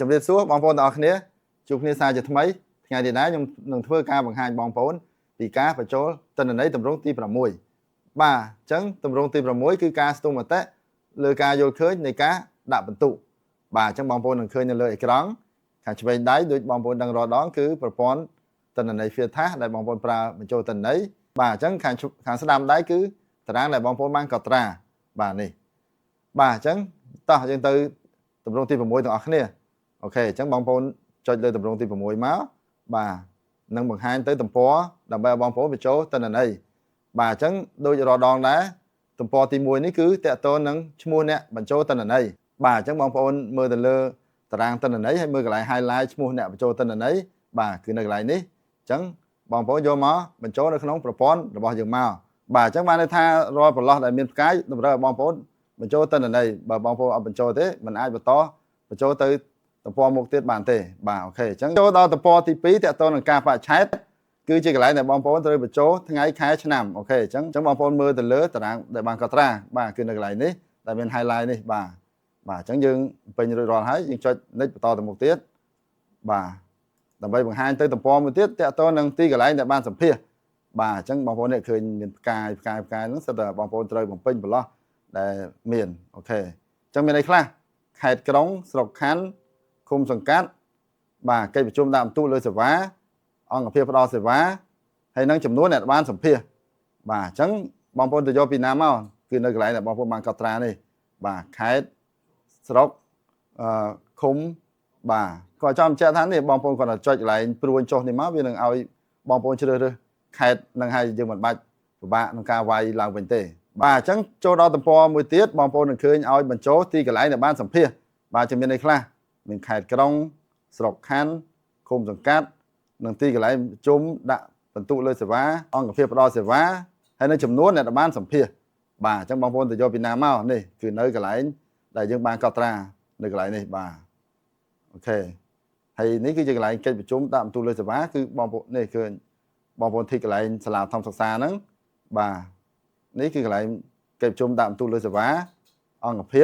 ជំរាបសួរបងប្អូនទាំងអស់គ្នាជួបគ្នាសាជាថ្មីថ្ងៃនេះដែរខ្ញុំនឹងធ្វើការបង្ហាញបងប្អូនពីការបញ្ចូលទិន្នន័យទម្រង់ទី6បាទអញ្ចឹងទម្រង់ទី6គឺការស្ទង់មតិលើការយល់ឃើញនៃការដាក់បន្ទុកបាទអញ្ចឹងបងប្អូននឹងឃើញនៅលើអេក្រង់ខាងឆ្វេងដៃដូចបងប្អូនដឹងរាល់ដងគឺប្រព័ន្ធទិន្នន័យ Filter ដែលបងប្អូនប្រើបញ្ចូលទិន្នន័យបាទអញ្ចឹងខាងស្ដាំដៃគឺតារាងដែលបងប្អូនបានកត់ត្រាបាទនេះបាទអញ្ចឹងតោះយើងទៅទម្រង់ទី6ទាំងអស់គ្នាអូខេអញ្ចឹងបងប្អូនចុចលើទម្រង់ទី6មកបាទនឹងបង្ហាញទៅទំព័រដើម្បីឲ្យបងប្អូនបញ្ចូលទិន្នន័យបាទអញ្ចឹងដូចរាល់ដងដែរទំព័រទី1នេះគឺតកតូននឹងឈ្មោះអ្នកបញ្ចូលទិន្នន័យបាទអញ្ចឹងបងប្អូនមើលទៅលើតារាងទិន្នន័យហើយមើលកន្លែង highlight ឈ្មោះអ្នកបញ្ចូលទិន្នន័យបាទគឺនៅកន្លែងនេះអញ្ចឹងបងប្អូនយកមកបញ្ចូលនៅក្នុងប្រព័ន្ធរបស់យើងមកបាទអញ្ចឹងបានន័យថារាល់ប្រឡោះដែលមានផ្កាយតម្រូវឲ្យបងប្អូនបញ្ចូលទិន្នន័យបើបងប្អូនអត់បញ្ចូលទេมันអាចបន្តបញ្ចូលទៅទំព័រមុខទៀតបានទេបាទអូខេអញ្ចឹងចូលដល់ទំព័រទី2តកតនឹងការបរិច្ឆេទគឺជាកន្លែងដែលបងប្អូនត្រូវបញ្ចូលថ្ងៃខែឆ្នាំអូខេអញ្ចឹងបងប្អូនមើលទៅលើតារាងដែលបានកត់ត្រាបាទគឺនៅកន្លែងនេះដែលមាន highlight នេះបាទបាទអញ្ចឹងយើងពេញរួចរាល់ហើយយើងចុច next បន្តទៅមុខទៀតបាទដើម្បីបង្ហាញទៅទំព័រមួយទៀតតកតនឹងទីកន្លែងដែលបានសម្ភាសបាទអញ្ចឹងបងប្អូននេះឃើញមានផ្កាយផ្កាយផ្កាយហ្នឹងសិតតែបងប្អូនត្រូវបំពេញប្រឡោះដែលមានអូខេអញ្ចឹងមានអីខ្លះខេត្តក្រុងស្រុកខណ្ឌឃុំសង្កាត់បាទកិច្ចប្រជុំដាក់បន្ទុកលើសេវាអង្គភាពផ្ដល់សេវាហើយនឹងចំនួនអ្នកបានសម្ភាសបាទអញ្ចឹងបងប្អូនទៅយកពីណាមកគឺនៅកន្លែងដែលបងប្អូនបានកត់ត្រានេះបាទខេត្តស្រុកឃុំបាទក៏ចាំបញ្ជាក់ថានេះបងប្អូនគាត់តែចុចកន្លែងព្រួញចុះនេះមកវានឹងឲ្យបងប្អូនជ្រើសរើសខេត្តនឹងឲ្យយើងមិនបាច់ពិបាកក្នុងការវាយឡើងវិញទេបាទអញ្ចឹងចូលដល់ទំព័រមួយទៀតបងប្អូននឹងឃើញឲ្យបញ្ចូលទីកន្លែងដែលបានសម្ភាសបាទជំនាញនេះខ្លះមានខេត្តក្រុងស្រុកខណ្ឌឃុំសង្កាត់និងទីកន្លែងប្រជុំដាក់បន្ទុកលើសេវាអង្គភាពផ្ដល់សេវាហើយនៅចំនួនអ្នកដែលបានសម្ភាសបាទអញ្ចឹងបងប្អូនទៅយកពីណាមកនេះគឺនៅកន្លែងដែលយើងបានកត់ត្រានៅកន្លែងនេះបាទអូខេហើយនេះគឺជាកន្លែងកិច្ចប្រជុំដាក់បន្ទុកលើសេវាគឺបងប្អូននេះគឺបងប្អូនទីកន្លែងសាលាធម្មសិក្សាហ្នឹងបាទនេះគឺកន្លែងកិច្ចប្រជុំដាក់បន្ទុកលើសេវាអង្គភា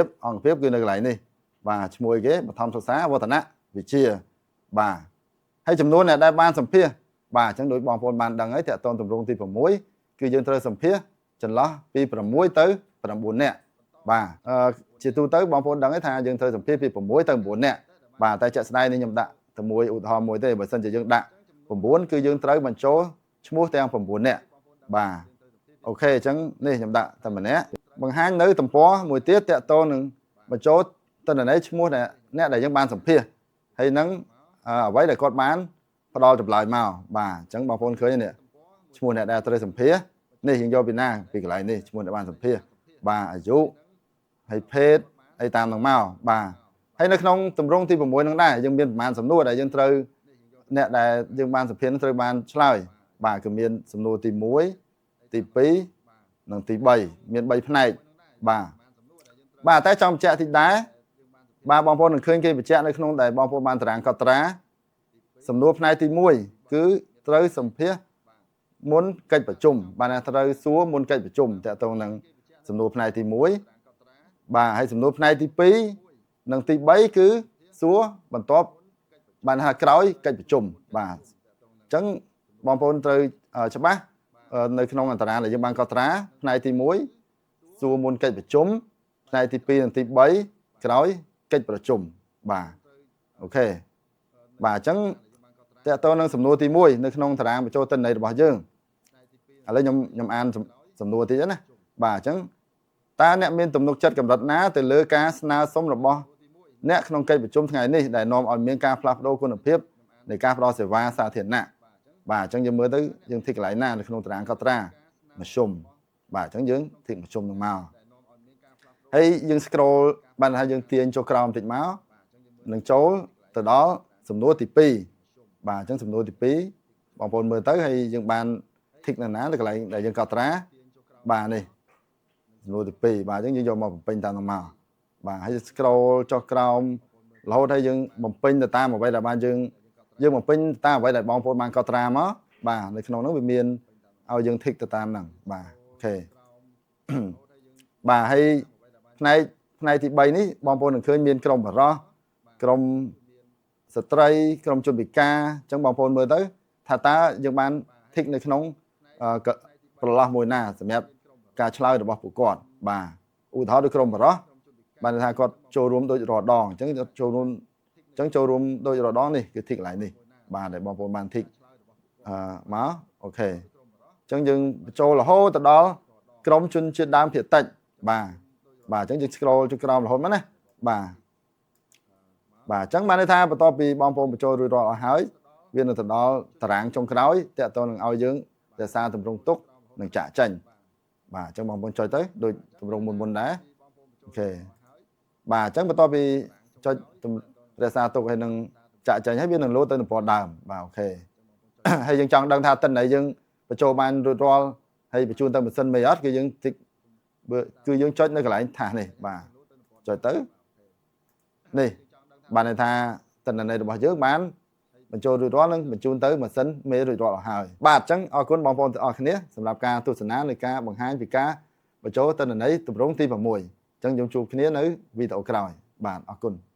ពគឺនៅកន្លែងនេះបាទឈ្មោះគេបឋមសិក្សាវឌ្ឍនៈវិទ្យាបាទហើយចំនួនអ្នកដែលបានសម្ភាសបាទអញ្ចឹងដូចបងប្អូនបានដឹងហើយតកតងទម្រង់ទី6គឺយើងត្រូវសម្ភាសចន្លោះពី6ទៅ9នាក់បាទជាទូទៅបងប្អូនដឹងហើយថាយើងត្រូវសម្ភាសពី6ទៅ9នាក់បាទតែជាក់ស្ដែងនេះខ្ញុំដាក់តែមួយឧទាហរណ៍មួយទេបើសិនជាយើងដាក់9គឺយើងត្រូវបញ្ចូលឈ្មោះទាំង9នាក់បាទអូខេអញ្ចឹងនេះខ្ញុំដាក់តែម្នាក់បង្ហាញនៅទំព័រមួយទៀតតកតងនឹងបញ្ចូលទិន្នន័យឈ្មោះអ្នកដែលយើងបានសម្ភាសហើយនឹងអ្វីដែលគាត់បានផ្ដល់ចម្លើយមកបាទអញ្ចឹងបងប្អូនឃើញនេះឈ្មោះអ្នកដែលត្រូវសម្ភាសនេះយើងយកពីណាពីកន្លែងនេះឈ្មោះអ្នកបានសម្ភាសបាទអាយុហើយភេទអីតាមនឹងមកបាទហើយនៅក្នុងទម្រង់ទី6នឹងដែរយើងមានប្រមាណសំណួរដែលយើងត្រូវអ្នកដែលយើងបានសម្ភាសត្រូវបានឆ្លើយបាទគឺមានសំណួរទី1ទី2និងទី3មាន3ផ្នែកបាទបាទតែចង់បញ្ជាក់តិចដែរបាទបងប្អូននឹងឃើញគេបញ្ជាក់នៅក្នុងដែលបងប្អូនបានតារាងកត់ត្រាសំណួរផ្នែកទី1គឺត្រូវសម្ភាសមុនកិច្ចប្រជុំបាទណាត្រូវសួរមុនកិច្ចប្រជុំតកតងនឹងសំណួរផ្នែកទី1បាទហើយសំណួរផ្នែកទី2និងទី3គឺសួរបន្ទាប់បានថាក្រោយកិច្ចប្រជុំបាទអញ្ចឹងបងប្អូនត្រូវច្បាស់នៅក្នុងអន្តរាដែលយើងបានកត់ត្រាផ្នែកទី1សួរមុនកិច្ចប្រជុំផ្នែកទី2និងទី3ក្រោយកិច្ចប្រជុំបាទអូខេបាទអញ្ចឹងតកតទៅនឹងសំណួរទី1នៅក្នុងតារាងបញ្ចូលទិន្នន័យរបស់យើងឥឡូវខ្ញុំអានសំណួរតិចណាបាទអញ្ចឹងតើអ្នកមានទំនុកចិត្តកម្រិតណាទៅលើការស្នើសុំរបស់អ្នកក្នុងកិច្ចប្រជុំថ្ងៃនេះដែលនាំឲ្យមានការផ្លាស់ប្ដូរគុណភាពនៃការផ្ដល់សេវាសាធារណៈបាទអញ្ចឹងយើងមើលទៅយើងធីកន្លែងណានៅក្នុងតារាងកត់ត្រាមធ្យមបាទអញ្ចឹងយើងធីកមធ្យមនឹងមកហើយយើង scroll បានថាយើងទាញចូលក្រោមតិចមកនឹងចូលទៅដល់សំណួរទី2បាទអញ្ចឹងសំណួរទី2បងប្អូនមើលទៅហើយយើងបានធីកនៅណានៅកន្លែងដែលយើងកត់ត្រាបាទនេះសំណួរទី2បាទអញ្ចឹងយើងយកមកបំពេញតាមនោះមកបាទហើយ scroll ចុះក្រោមរហូតហើយយើងបំពេញទៅតាមអ្វីដែលបានយើងបំពេញតាមអ្វីដែលបងប្អូនបានកត់ត្រាមកបាទនៅក្នុងនោះវាមានឲ្យយើងធីកទៅតាមហ្នឹងបាទអូខេបាទហើយផ្នែកទី3នេះបងប្អូននឹងឃើញមានក្រុមបរោះក្រុម ស្ត្រីក្រុមជនពិការអញ្ចឹងបងប្អូនមើលទៅថាតើយើងបាន tick នៅក្នុងប្រឡោះមួយណាសម្រាប់ការឆ្លើយរបស់ពួកគាត់បាទឧទាហរណ៍ដូចក្រុមបរោះបានថាគាត់ចូលរួមដូចរដងអញ្ចឹងចូលរួមអញ្ចឹងចូលរួមដូចរដងនេះគឺ tick កន្លែងនេះបាទដែលបងប្អូនបាន tick អឺមក OK អញ្ចឹងយើងបញ្ចូលរហូតទៅដល់ក្រុមជនជាតិដើមភាគតិចបាទបាទអញ្ចឹងយើង scroll ចុះក្រោមរហូតមកណាបាទបាទអញ្ចឹងបានន័យថាបន្ទាប់ពីបងប្អូនបញ្ចូលរួចរាល់អស់ហើយវានឹងទៅដល់តារាងចុងក្រោយតកតនឹងឲ្យយើងរក្សាទម្រង់ទុកនិងចាក់ចេញបាទអញ្ចឹងបងប្អូនចុចទៅដូចទម្រង់មុនមុនដែរ OK បាទអញ្ចឹងបន្ទាប់ពីចុចរក្សាទុកហើយនឹងចាក់ចេញហើយវានឹងលោតទៅទំព័រដើមបាទ OK ហើយយើងចង់ដឹងថាទិន្នន័យយើងបញ្ចូលបានរួចរាល់ហើយបញ្ជូនទៅម៉ាស៊ីនមិនអត់គឺយើងតិចគឺយើងចុចនៅកន្លែងថាសនេះបាទចុចទៅនេះបានន័យថាទិន្នន័យរបស់យើងបានបញ្ចូលរួចរាល់និងបញ្ជូនទៅម៉ាស៊ីនមេរួចរាល់អស់ហើយបាទអញ្ចឹងអរគុណបងប្អូនទាំងអស់គ្នាសម្រាប់ការទស្សនានៃការបង្ហាញពីការបញ្ចូលទិន្នន័យទម្រង់ទី6អញ្ចឹងយើងជួបគ្នានៅវីដេអូក្រោយបាទអរគុណ។